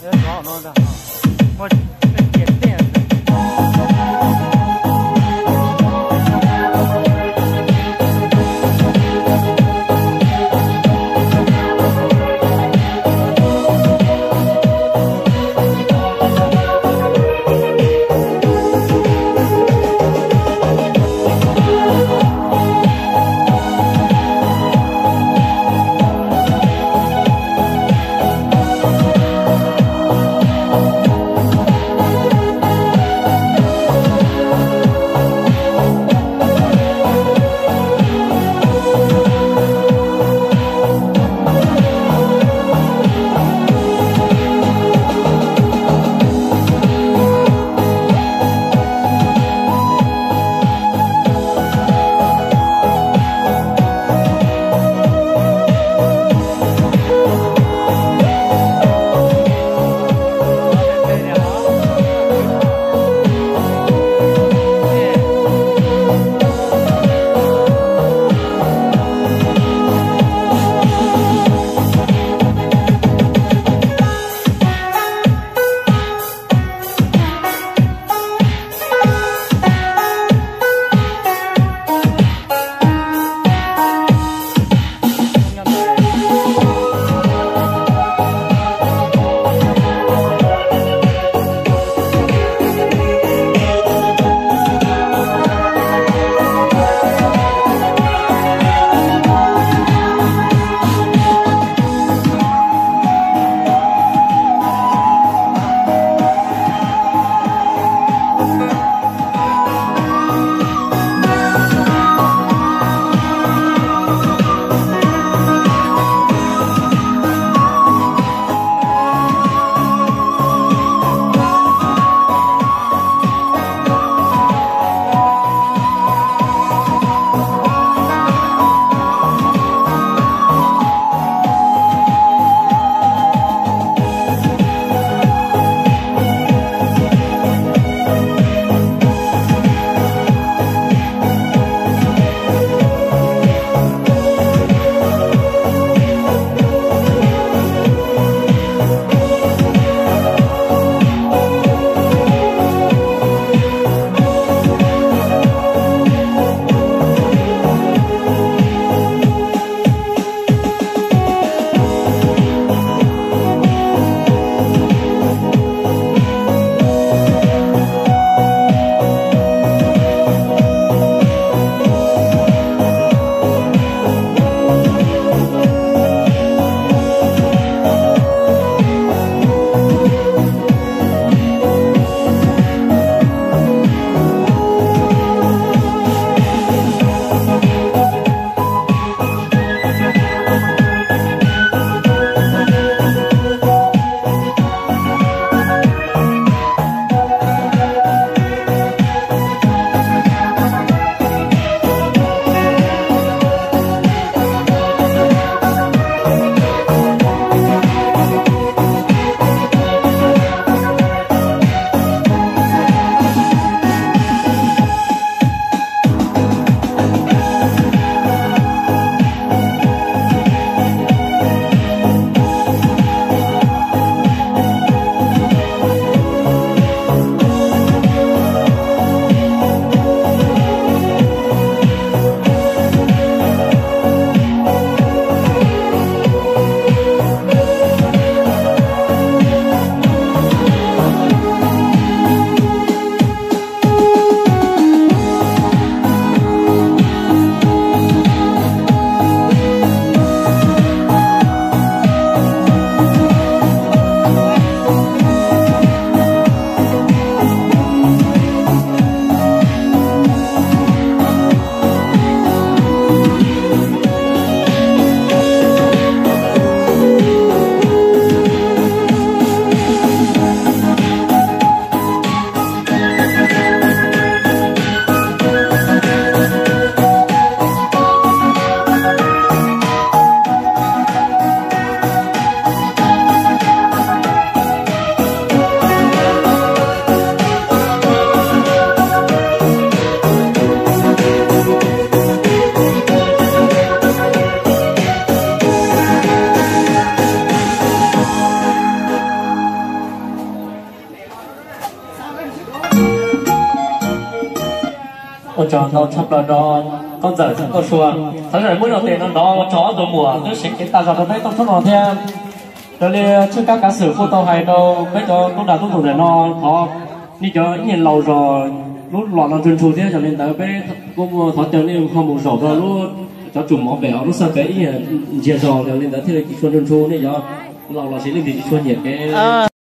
Cov zov no ntag, muaj cia tej. Ua tsaug ntau tshaj plaws rau koj ntxawm thiab koj sua, thov zam muab zog tes no nrov tso ob tug muam twb seev kev tas zog rau peb toj tshoob no thiab. Raws li tshwj kab kav xwm kuj tau hais rau peb cov tub dag tub ntxoog ntawm no, thov nej cov ib nyuag laus zog lub los no ntsuag ntsuag thiab, yog li ntawd peb kuj thov caw nej ho mus zaum rau lub cov tsum mov pem hauv lub xaj pem ib nyuag ntsiag zog, yog li ntawd thiaj li tsis tshua ntsuag ntsuag, nej cov laus los sis leej twg tsis tshua nyiam kev